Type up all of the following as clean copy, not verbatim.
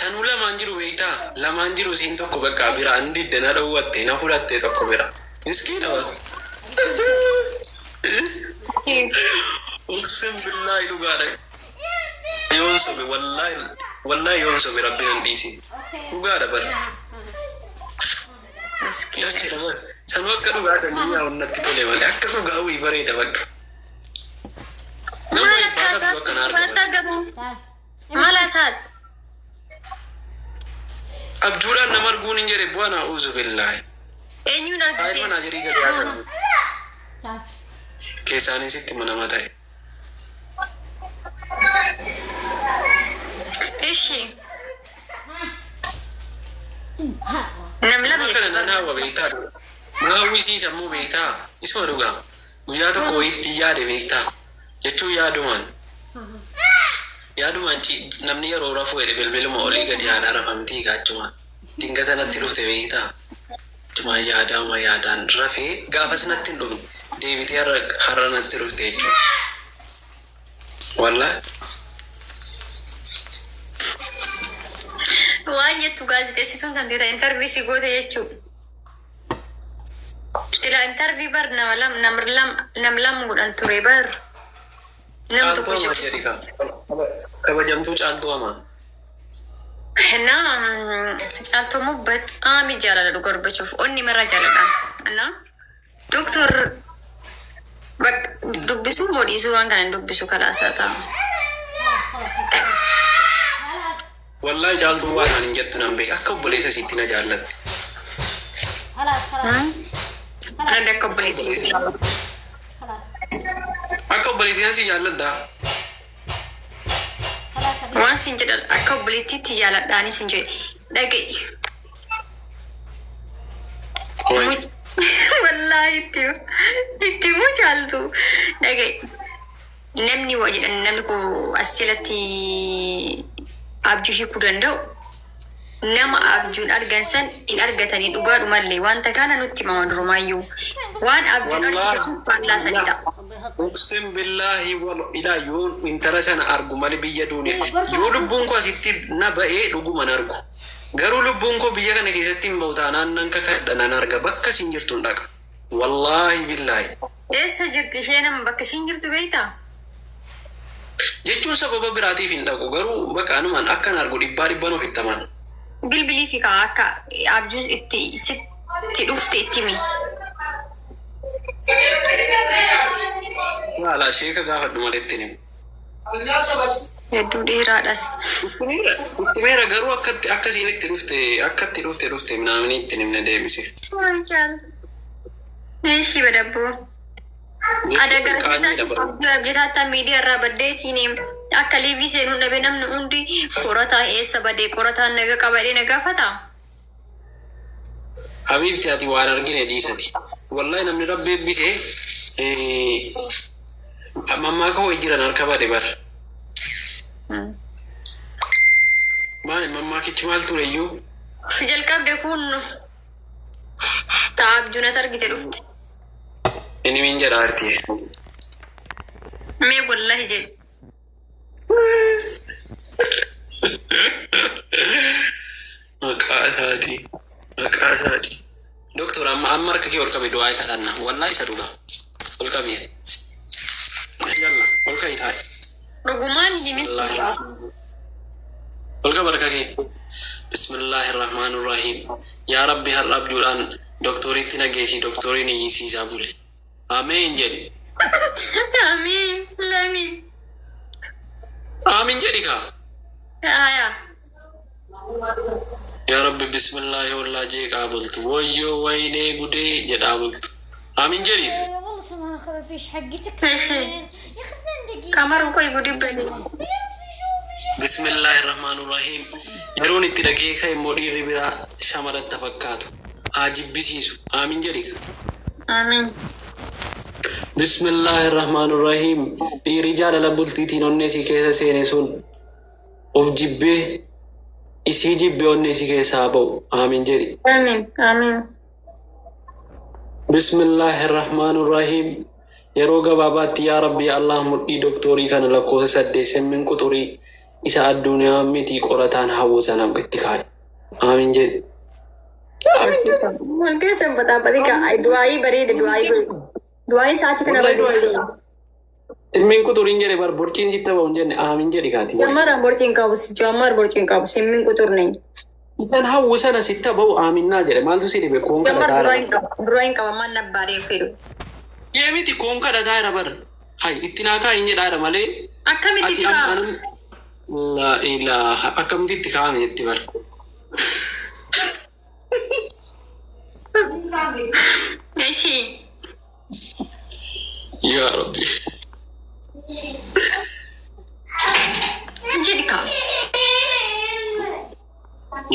Sanuu lamaan jiru beektaa? Lamaan jiru isiin tokko bakka bira an didde na dhowwatte na fudhatte tokko bira. Miskiina bara. Uqsim billaahi dhugaadha. Yoon sobe wallaahi wallaahi yoon sobe rabbi nan dhiisin. Dhugaadha bara. Miskiina. Das jedha bara. Sanuu akka dhugaa sanii mi'aawu natti tole malee akka dhugaa wayii bareeda bakka. Nama Maal wayii akka baata akkana arga bara. garuu maal hasaat? Abjuudhaan nama arguun hin jedhe bu'aan a'uuzu billaahi. Eenyuun Faayil argite? manaajerii gadi haasa'u. Keessaanis itti manama ta'e. Ishi. Nam lama Nama kana jechuudha. nan hawwa beektaa? Na hawwisiisa immoo beektaa? Isuma dhugaa. Guyyaa tokko wayiitti yaade beektaa? Jechuun yaadumaan. Yaadumaan namni yeroo rafuu jedhe bilbiluma olii gadi haadha rafamtii gaachumaan. Dingata natti dhufte beektaa? Achumaan yaadaama yaadaan rafee gaafas natti hin dhufne. Deebitee har'a har'a natti dhufte jechuudha. Wallaahi. Waan jettu gaazexeessituun kan ta'e intarvii si goote jechuudha. Sila intarvii bar nama lam nam lam nam lam godhan ture bar. Nam Caaltuu tokko hamaa jedhu. jedhi kaa. Kabajamtuu caaltuu hamaa. እና ጫልቶ ሞ በጣም ይጃላል ጎርበቾፍ ኦኒ መራ ጃለዳ እና ዶክተር ዱብሱ ሞዲሱ ዋን ከነ ዱብሱ ከላሳታ Wallaahi caaltuu waan ani hin jettu nan beeka. Akka obboleessa isiitti na jaallatti. አነ ደከበለቲ Akka obboleettii si jaalladha. waan sin jedhan akka obboleettiitti jaaladhaanis hin jedhe dhaga'i. Wayi. Wallaahi itti itti immoo caaltu dhaga'i. Namni waa jedhan namni koo as jalatti abjuu hiikuu danda'u nama abjuun argan san hin argatanii dhugaadhumallee wanta kana nutti himama durumaayyuu waan abjuun argite sun faallaa sanii ta'a. Uqsim billaahi wal ilaa yoon intala sana argu malee biyya duuniya. Yoo lubbuun koo asitti na ba'ee dhuguman argu. Garuu lubbuun koo biyya kana keessatti hin ba'u taanaan nan kakadha nan arga bakka isin jirtu hin dhaqa. Wallaahi billaahi. Eessa jirti ishee nama bakka ishiin jirtu beektaa? Jechuun sababa biraatiif hin dhaqu garuu bakka anumaan akkan argu dhibbaa dhibban ofitti amana. Bilbilii fi kaa akka abjuun itti sitti dhufte itti himi. Haala sheeka gaafadhu malee itti himu. Hedduu dheeraadhas. Uttumeera garuu akkatti akkasiin itti dhufte akkatti dhufte dhufte minaamini itti himne deebise. Ishii badabboo. Ada gara Qaaniidha keessaatti bara. abjuu abjataattaa miidiyaa irraa baddeetiin akka liivii seenuu dhabe namni hundi qorataa eessa badee qorataan naga qabadee na gaafata. Habiibti ati waan argine dhiisati. Wallahi namni rabbi eebbise mammaaka ho'i jiran harka bade bar. Maali mammaakichi maal ture iyyuu? Jalqabde kun ta'a abjuu natti argite dhufte. Inni min jedha artiye. Mee wallahi jedhe. Maqaa isaati. Maqaa isaati. Doktor amma amma harka kee ol qabi du'aa kadhanna. Wallahi isa dhugaa. Ol qabi. Yalla ol qabi taa'i. Dhugumaan himin. Ol qaba harka kee. Bismillahirrahmanirrahim. Yaa Rabbi har'a abjuudhaan doktoriitti na geessi doktoriin hiisiisaa bule. Ameen jedhi. Amiin lamiin. Amiin jedhi kaa. Haya. Yaa Rabbi bismillaahi wallaa jeeqaa bultu. Wayyoo waynee gudee jedhaa bultu. Amiin jedhi. والله سبحان خذ الفيش حقتك ماشي. يا اخي اثنين دقيقة Qamaru koo gudii bade. Bismillahirrahmanirrahim. Yeroon itti dhaqee ka'e immoo dhiirri biraa shamaratti fakkaatu. Haa jibbisiisu. Amiin jedhi kaa. Amiin. Bismillahirrahmanirrahim. Dhiirri jaalala bultiitiin onnee isii keessa seene sun of jibbee isii jibbee onnee isii keessaa ba'u. Amiin jedhi. Amiin. Amiin. Bismillahirrahmanirrahim. Yeroo gabaabaatti yaa Rabbi yaa Allah mudhii doktoorii kana lakkoofsa saddeet semmin quxurii Isa addunyaa miti qorataan hawwu sana itti kaa'e. Aamin jedhi. Aamin jedhi. Wal keessa hin baxaabaxii kaa du'aayii bareeda du'aayii godhi. Du'aayii sa'aatii kana Wallahi bareeda. Simmiin quxuriin jedhe bar borciin sitti ba'u hin jenne aamin jedhi kaati. Jammaraan borciin qabu jammar borciin qabu simmiin quxurne. Isan hawwu sana sitti ba'u aaminnaa jedhe maaltu si dhibe koon Jammar kadhataa duraa jira. hin qabu duraa hin qaba maal nabbaaree fedhu. Yee miti koon kadhataa jira bar. Hay itti naa kaa'i hin jedhaadha malee. Akkamitti Ati jira? ammanum laa ilaaha akkamitti itti kaa'ame jetti bar. Ishii. Yaa Rabbi. Jedhi kaa.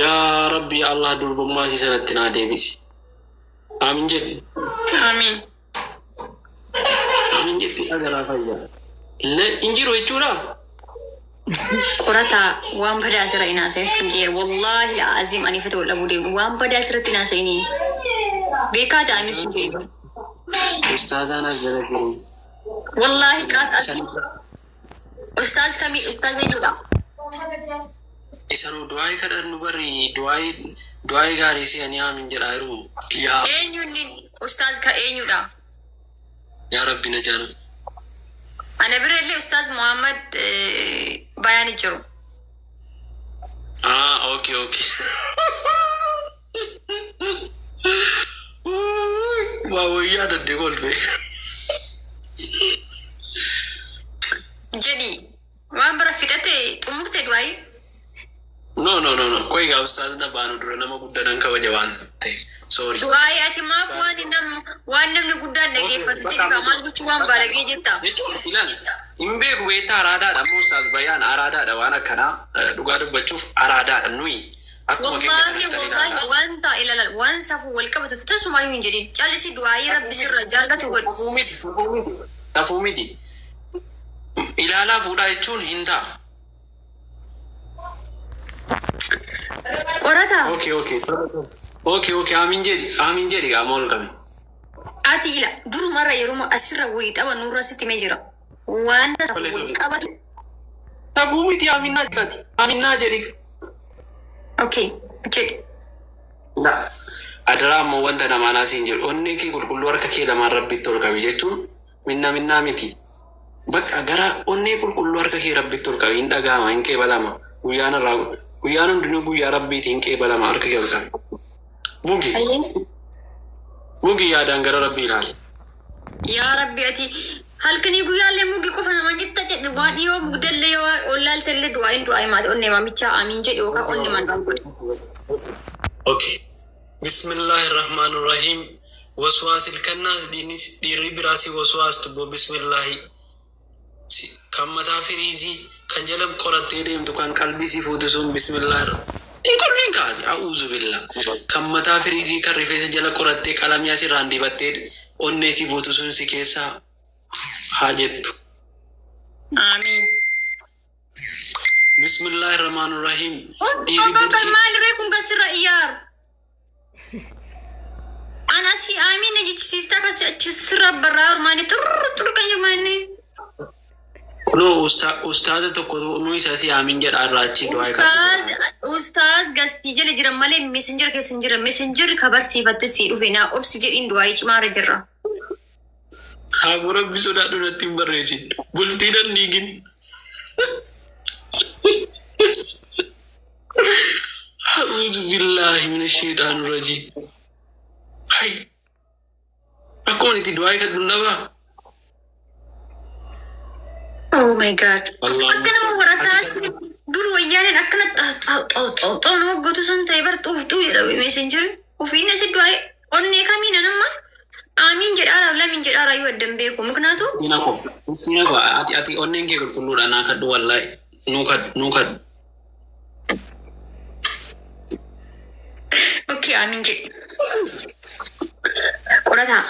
Yaa Rabbi Allah durbummaa isii sanatti naa deebisi. Aamin jedhi. Amiin. Aamin jetti dhagaraa fayyaa. Hin jiru jechuudha. Qorataa waan badaa asirra hin haasa'in sin jeera. Wallaahi azim ani fata wal dhabuu deemu. Waan badaa asirratti hin haasa'inii. Beekaa ta'anis hin jeeru. Ustaazaan as jala jiru. Wallaahi qaas ustaaz kamii ustaaz eenyudha? Isanuu du'aayii kadhannu barri du'aayii gaarii si'anii aamin jedhaa jiru. Yaa Eenyuun ustaaz ka eenyudha? Yaa Rabbi na jaalladhu. Ana bira illee ustaaz Muhammad Bayaani jiru. Ah, okay. Waa wayyaa dadde kolfe. Jedhi waan bara fixate xumurte du'aayii. No, no, no, no. Qoy gaa ustaaz na baanu dura nama guddaa kabaja waan ta'eef. Sorry. Du'aayii ati maaf waan nam waan namni guddaan dhageeffatu jedhi kaa maal gochuu waan baalagee jetta. Jechuun ilaal hin beeku beektaa araadaadha ammoo ustaaz Bayaan araadaadha waan akkanaa dhugaa dubbachuuf araadaadha nuyi akkuma keenya Wallaahi kanatti wallaahi ilaala. wanta ilaala waan safuu wal qabatu tasumaayyuu hin jedhin callisi du'aayii rabbi sirra jaallatu godhi. Safuu miti, safuu miti, safuu miti. Ilaalaa fuudhaa jechuun hin ta'a. Qorataa Okay. Okay, aamin jedhi, aamin jedhi qaama ol qabi. Ati ila durumarra yeroo asirra walii tapha nurra sitti himee jira. Wanta safuu Tole, wal tole. qabatu. Safuu miti aaminnaa jedhati. Aaminnaa jedhi. Okay jedhi. La. Adaraa ammoo wanta namaa naasiin jedhu onnee kee qulqulluu harka kee lamaan rabbitti ol qabi jechuun minna minnaa miti. Bakka gara onnee qulqulluu harka kee rabbitti ol qabi hin dhaga'ama hin qeebalama. Guyyaan irraa guyyaan hundinuu guyyaa rabbiiti hin qeebalama harka kee ol qabi. Mugi mugi yaadaan gara rabbii ilaali. Yaa Rabbi ati halkanii guyyaallee mugi qofa namaan jetta jedhe waan dhiyoo mugdallee yoo ollaaltellee du'aayin du'aayi maati onnee maamichaa amiin jedhi yookaan onnee mandaan godhi. Okay. Bismillahirrahmanirrahim. Waswaasil kannaas dhiirri biraa si waswaastu boo bismillahi. Kan mataa firiizii kan jala qorattee deemtu kan qalbii si fuutu sun bismillahirra. Hin qalbiin kaati. A'uuzu billah. Kan mataa firiizii kan rifeensa jala qorattee qalamii asirraan dibattee onnee si fuutu sun si keessaa haa jettu. Amiin. Bismillahirrahmanirrahim. Dhiirri Bakka burcii. maal ree kun kasirra iyyaaru. An asii amiin na jechisiistaa kasi achi sirra barraa maani xurru xurru kan jedhu maani. Kunoo ustaaza tokko nu isa si aamin jedha irraa achi du'aa Ustaaz ustaaz gastii jala jiran malee messenger keessa hin jiran messenger ka barsiifatte sii dhufe naa obsi jedhiin du'aayii cimaarra jirra. Haa rabbi sodaadhu natti hin barreessin. Bultii nan diigin. أعوذ بالله من الشيطان الرجيم. Hai. Akkuma itti du'aa kadhu nabaa. Oh my God. Allahumma Akka nama warasaa dur wayyaaneen akkana xaxaxaxaxaxaw nama gootu san ta'e bar xuufxuu jedha messenger. Ofiin asi du'aayii onnee kamiin anamma amiin jedhaara lamiin jedhaara yoo addan beeku muknaatu. Miskiina koo. Miskiina koo ati onneen kee qulqulluudha naa kadhu wallaahi. Nuu kadhu nuu kadhu. Okay amiin jedhi. Qorataa.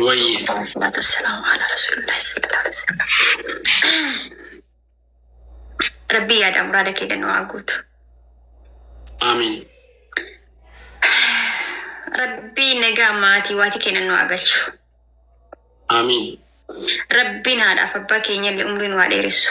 Wayyi. Salaatu wassalaamu ala rasuulillahi sallallahu alaihi wasallam. Rabbii yaada muraada kee danuu haa guutu. Amiin. Rabbii nagaa maatii waatii kennan nu haa galchu. Amiin. Rabbiin haadhaaf abbaa keenya illee umrii nu haa dheeressu.